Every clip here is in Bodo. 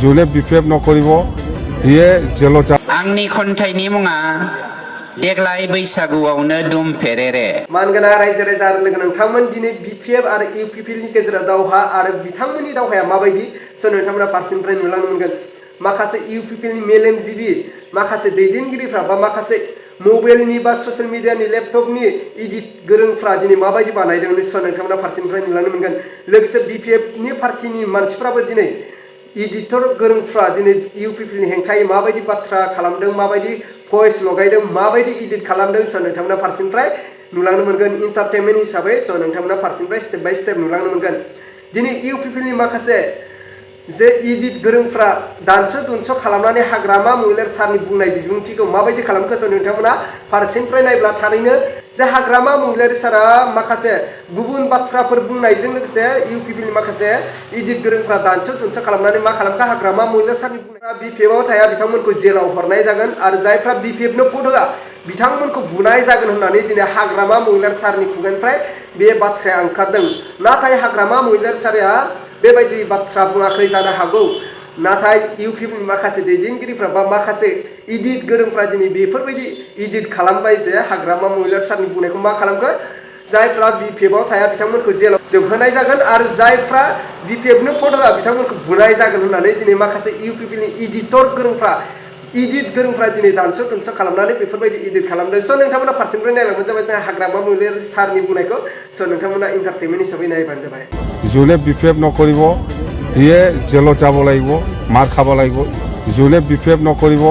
যোনে বিপ্লৱ নকৰিব সিয়ে জেলত आंनि खन्थाइनि मुङा देग्लाय बैसागुआवनो दुम फेरेरे। मानगोनां रायजो राजा आरो लोगो नोंथांमोन दिनै बिपिएफ आरो इउपिपिएलनि गेजेराव दावहा आरो बिथांमोननि दावहाया माबायदि नोंथांमोना फारसेनिफ्राय नुलांनो मोनगोन। माखासे इउपिपिएलनि मेलेमजिबि माखासे दैदेनगिरिफ्रा बा माखासे मबाइलनि बा ससियेल मिडियानि लेपटपनि इडिट गोरोंफ्रा दिनै माबायदि बानायदों नोंथांमोना फारसेनिफ्राय नुलांनो मोनगोन। लोगोसे बिपिएफनि पार्टिनि मानसिफ्राबो दिनै इडिटर गोरोंफ्रा दिनै इउपिपिएलनि हेंथायै माबायदि बाथ्रा खालामदों, माबायदि भइस लगायदों, माबायदि इडिट खालामदों नोंथांमोना फारसेनिफ्राय नुलांनो मोनगोन। इन्टारटेनमेन्ट हिसाबै नोंथांमोना फारसेनिफ्राय स्टेप बाय स्टेप नुलांनो मोनगोन। दिनै इउपिपिएलनि माखासे जे इडिट गोरोंफ्रा दानस' दुनस' खालामनानै हाग्रामा महिलार सारनि बुंनाय बिबुंथिखौ माबायदि खालामखो नोंथांमोना फारसेनिफ्राय नायब्ला थारैनो जे हाग्रामा महिलार सारा माखासे गुबुन बाथ्राफोर बुंनायजों लोगोसे इउपिपिएलनि माखासे इडिट गोरोंफ्रा दानस' दुनस' खालामनानै मा खालामखो हाग्रामा महिलार सारनि बुंनाया बिपिएफआव थाया बिथांमोनखौ जेलाव हरनाय जागोन आरो जायफ्रा बिपिएफनो भट होआ बिथांमोनखौ बुनाय जागोन होननानै दिनै हाग्रामा महिलार सारनि खुगानिफ्राय बे बाथ्राया ओंखारदों। नाथाय हाग्रामा महिलार सारा बेबायदि बाथ्रा बुङाखै जानो हागौ। नाथाय इउपिपिएलनि माखासे दैदेनगिरिफ्रा बा माखासे इडिट गोरोंफ्रा दिनै बेफोरबायदि इडिट खालामबाय जे हाग्रामा महिलार सारनि बुंनायखौ मा खालामखो जायफ्रा बिपिएफआव थाया बिथांमोनखौ जेलाव जोबहोनाय जागोन आरो जायफ्रा बिपिएफनो भट होआ बिथांमोनखौ बुनाय जागोन होननानै दिनै माखासे इउपिपिएलनि इडिट गोरोंफ्रा दिनै दानस' दुनस' खालामनानै बेफोरबायदि इडिट खालामदों। नोंथांमोना फारसेनिफ्राय नायलांबानो जाबाय जोंहा हाग्रामा महिलार सारनि बुंनायखौ नोंथांमोना इन्टारटेनमेन्ट हिसाबै नायबानो जाबाय। যোনে বিপ্লৱ নকৰিব সিয়ে জেলত যাব লাগিব, মাৰ খাব লাগিব। যোনে বিপ্লৱ নকৰিব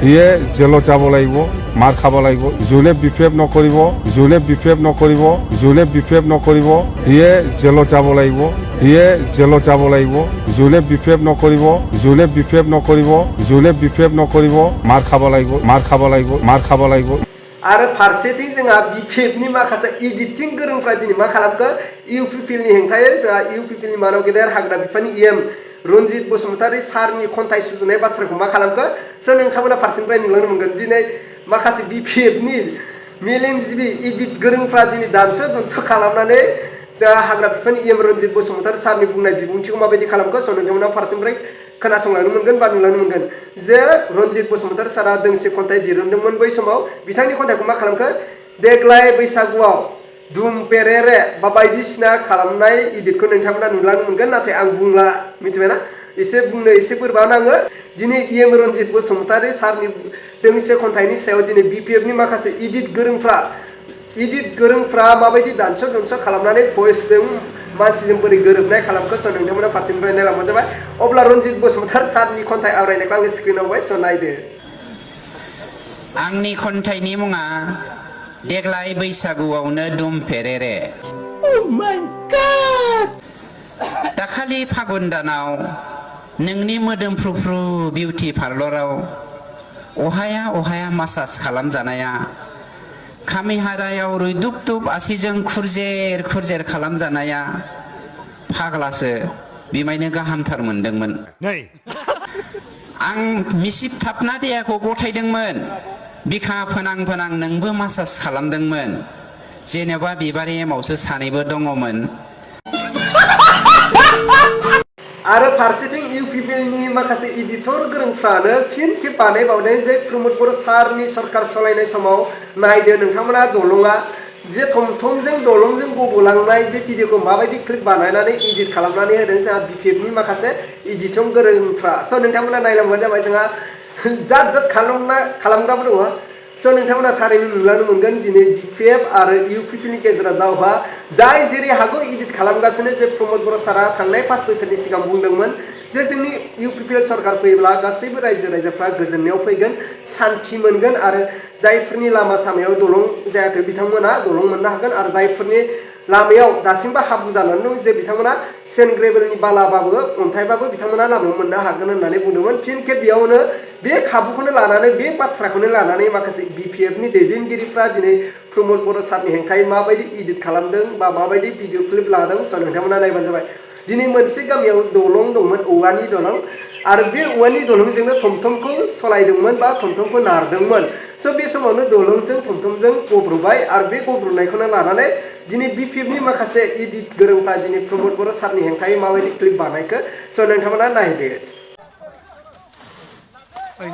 সিয়ে জেলত যাব লাগিব, মাৰ খাব লাগিব। যোনে বিপ্লৱ নকৰিব যোনে বিপ্লৱ নকৰিব যোনে বিপ্লৱ নকৰিব সিয়ে জেলত যাব লাগিব, সিয়ে জেলত যাব লাগিব। যোনে বিপ্লৱ নকৰিব যোনে বিপ্লৱ নকৰিব যোনে বিপ্লৱ নকৰিব মাৰ খাব লাগিব, মাৰ খাব লাগিব, মাৰ খাব লাগিব। आरो फारसेथिं जोंहा बिपिएफनि माखासे इडिटिं गोरोंफ्रा दिनै मा खालामखो इउपिपिएलनि हेंथायै जोंहा इउपिपिएलनि मानाव गेदेर हाग्रा बिफाननि इएम रन्जित बसुमतारी सारनि खन्थाइ सुजुनाय बाथ्राखौ मा खालामखो नोंथांमोना फारसेनिफ्राय नुलांनो मोनगोन। दिनै माखासे बिपिएफनि मेलेमजिबि इडिट गोरोंफ्रा दिनै दानस' दुनस' खालामनानै जोंहा हाग्रा बिफाननि इएम रन्जित बसुमतारी सारनि बुंनाय बिबुंथिखौ माबायदि खालामखो नोंथांमोना फारसेनिफ्राय खोनासंलांनो मोनगोन बा नुलांनो मोनगोन। जे रन्जित बसुमतारी सारा दोंसे खन्थाइ दिरुनदोंमोन बै समाव बिथांनि खन्थाइखौ मा खालामखो देग्लाय बैसागुआव दुम पेरेरे बा बायदिसिना खालामनाय इडिटखौ नोंथांमोना नुलांनो मोनगोन। नाथाय आं बुंला मिथिबायना एसे बुंनो एसे बोरैबा नाङो। दिनै इएम रन्जित बसुमतारी सारनि दोंसे खन्थाइनि सायाव दिनै बिपिएफनि माखासे इडिट गोरोंफ्रा माबायदि दानस' दुनस' खालामनानै भइसजों मानसिजों बोरै गोरोबनाय खालामखो नोंथांमोना फारसेनिफ्राय नायलांबानो जाबाय। अब्ला रन्जित बसुमतारी सारनि खन्थाइ आवरायनायखौ आङो स्क्रिनाव होबाय नायदो। आंनि खन्थाइनि मुङा देग्लाय बैसागुआवनो दुम फेरेरे। दाखालि फागुन दानाव नोंनि मोदोमफ्रुफ्रु बिउटि पार्लराव अहाया मासाज खालामजानाया खामिहारायाव रुइदुब दुब आसिजों खुरजेर खालामजानाया फाग्लासो बिमायनो गाहामथार मोनदोंमोन। आं मिसिब थाबना देहाखौ गथायदोंमोन, बिखा फोनां नोंबो मासाज खालामदोंमोन। जेनेबा बिबारि एमावसो सानैबो दङमोन। आरो फारसेथिं इउपिपिएलनि माखासे इडिटर गोरोंफ्रानो फिन खेब बानायबावदों जे प्रमद बर' सारनि सरकार सालायनाय समाव नायदो नोंथांमोना दलङा जे थमथमजों दलंजों गबलांनाय बे भिडिअखौ माबायदि क्लिप बानायनानै इडिट खालामनानै होदों जोंहा बिपिएफनि माखासे इडिटिं गोरोंफ्रा नोंथांमोना नायलांबानो जाबाय। जोंहा जात खालामग्राबो दङ। नोंथांमोना थारैनो नुलांनो मोनगोन दिनै बिपिएफ आरो इउपिपिएलनि गेजेराव दावहा जाय जेरै हागौ इडिट खालामगासिनो। जे प्रमद बर' सारा थांनाय 5 बोसोरनि सिगां बुंदोंमोन जे जोंनि इउपिपिएल सरकार फैयोब्ला गासैबो रायजो राजाफ्रा गोजोननायाव फैगोन, सान्थि मोनगोन आरो जायफोरनि लामा सामायाव दलं जायाखै बिथांमोना दलं मोननो हागोन आरो जायफोरनि लामायाव दासिमबो हाब्रु जानानै दं जे बिथांमोना सेन्ट ग्रेभेलनि बालाबाबो अन्थाइबाबो बिथांमोना लामायाव मोननो हागोन होननानै बुंदोंमोन। फिन खेब बेयावनो बे खाबुखौनो लानानै बे बाथ्राखौनो लानानै माखासे बिपिएफनि दैदेनगिरिफ्रा दिनै प्रमद बर' सारनि हेंथायै माबायदि इडिट खालामदों बा माबायदि भिडिअ क्लिप लादों नोंथांमोना नायबानो जाबाय। दिनै मोनसे गामियाव दलं दंमोन, औवानि दलं, आरो बे औवानि दलंजोंनो थमथमखौ सलायदोंमोन बा थमथमखौ नारदोंमोन। बे समावनो दलंजों थमथमजों गब्रुबाय आरो बे गब्रुनायखौनो लानानै दिनै बिपिएफनि माखासे इडिट गोरोंफ्रा दिनै प्रमद बर' सारनि हेंथायै माबायदि क्लिप बानायखो नोंथांमोना नायदो। ओइ